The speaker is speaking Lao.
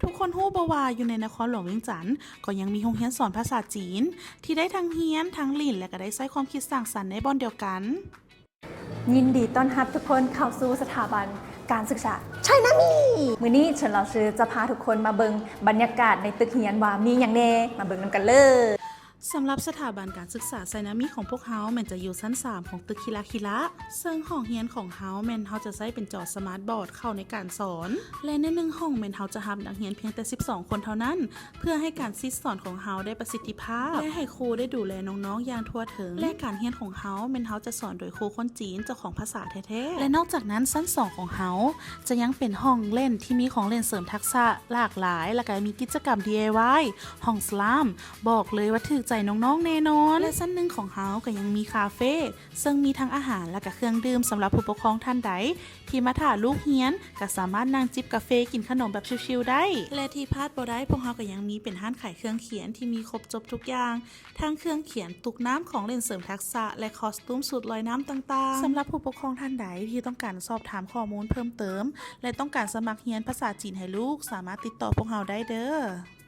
ທຸກຄົນຮູ້ບໍ່ວ່າຢູ່ໃນນະຄອນຫຼວງວຽງຈັນ ກໍຍັງມີໂຮງຮຽນສອນພາສາຈີນ ທີ່ໄດ້ທັງຮຽນ, ທັງຫຼິ້ນ ແລະ ກໍໄດ້ໃຊ້ຄວາມຄິດສ້າງສັນໃນບ່ອນດຽວກັນ. ຍິນດີຕ້ອນຮັບທຸກຄົນເຂົ້າສູ່ສະຖາບັນການສຶກສາໄຊນາມີ. ມື້ນີ້ເຊີນລາວຊື່ຈະພາທຸກຄົນມາເບິ່ງບັນຍາກາດໃນຕຶກຮຽນວ່າມີຫຍັງແນ່, ມາເບິ່ງນຳກັນເລີຍ. ສຳລັບສະຖາບັນການສຶກສາໄຊນາມີຂອງພວກເຮົາແມ່ນຈະຢູ່ຊັ້ນສາມຂອງຕຶກຄິລາຄິລາ, ເຊິ່ງຫ້ອງຮຽນຂອງເຮົາແມ່ນເຮົາຈະໃຊ້ເປັນຈໍສະມາດບອດເຂົ້າໃນການສອນ ແລະ ໃນໜຶ່ງຫ້ອງແມ່ນເຮົາຈະຮັບນັກຮຽນພຽງແຕ່ສິບສອງຄົນເທົ່ານັ້ນ ເພື່ອໃຫ້ການສິດສອນຂອງເຮົາໄດ້ປະສິດທິພາບ ແລະ ໃຫ້ຄູໄດ້ດູແລນ້ອງໆຢ່າງທົ່ວເຖິງ ແລະ ການຮຽນຂອງເຮົາແມ່ນເຮົາຈະສອນໂດຍຄູຄົນຈີນເຈົ້າຂອງພາສາແທ້ໆ. ແລະ ນອກຈາກນັ້ນຊັ້ນສອງຂອງເຮົາຈະຍັງເປັນຫ້ອງຫຼິ້ນທີ່ມີຂອງຫຼິ້ນເສີມທັກສະຫຼາກຫຼາຍ ແລະ ກໍມີກິດຈະກຳ ດີໄອວາຍ ຫ້ອງສະລາມ ບອກເລີຍວ່າຖືກໃຈນ້ອງໆແນ່ນອນ ແລະ ຊັ້ນໜຶ່ງຂອງເຮົາກໍຍັງມີຄາເຟ ເຊິ່ງມີທັງອາຫານ ແລະ ກະເຄື່ອງດື່ມ. ສຳລັບຜູ້ປົກຄອງທ່ານໃດທີ່ມາຖ້າລູກຮຽນ ກະສາມາດນັ່ງຈິບກາເຟ ກິນຂະໜົມແບບຊິວໆໄດ້ ແລະ ທີ່ພາດບໍ່ໄດ້ ພວກເຮົາກະຍັງມີເປັນຮ້ານຂາຍເຄື່ອງຂຽນທີ່ມີຄົບຈົບທຸກຢ່າງ ທັງເຄື່ອງຂຽນ, ຕຸກນ້ຳ, ຂອງຫຼິ້ນເສີມທັກສະ ແລະ ຄອສຕູມ, ຊຸດລອຍນ້ຳຕ່າງໆ. ສຳລັບຜູ້ປົກຄອງທ່ານໃດທີ່ຕ້ອງການສອບຖາມຂໍ້ມູນເພີ່ມເຕີມ ແລະ ຕ້ອງການສະໝັກຮຽນພາສາຈີນໃຫ້ລູກ ສາມາດຕິດຕໍ່ພວກເຮົາໄດ້ເດີ້.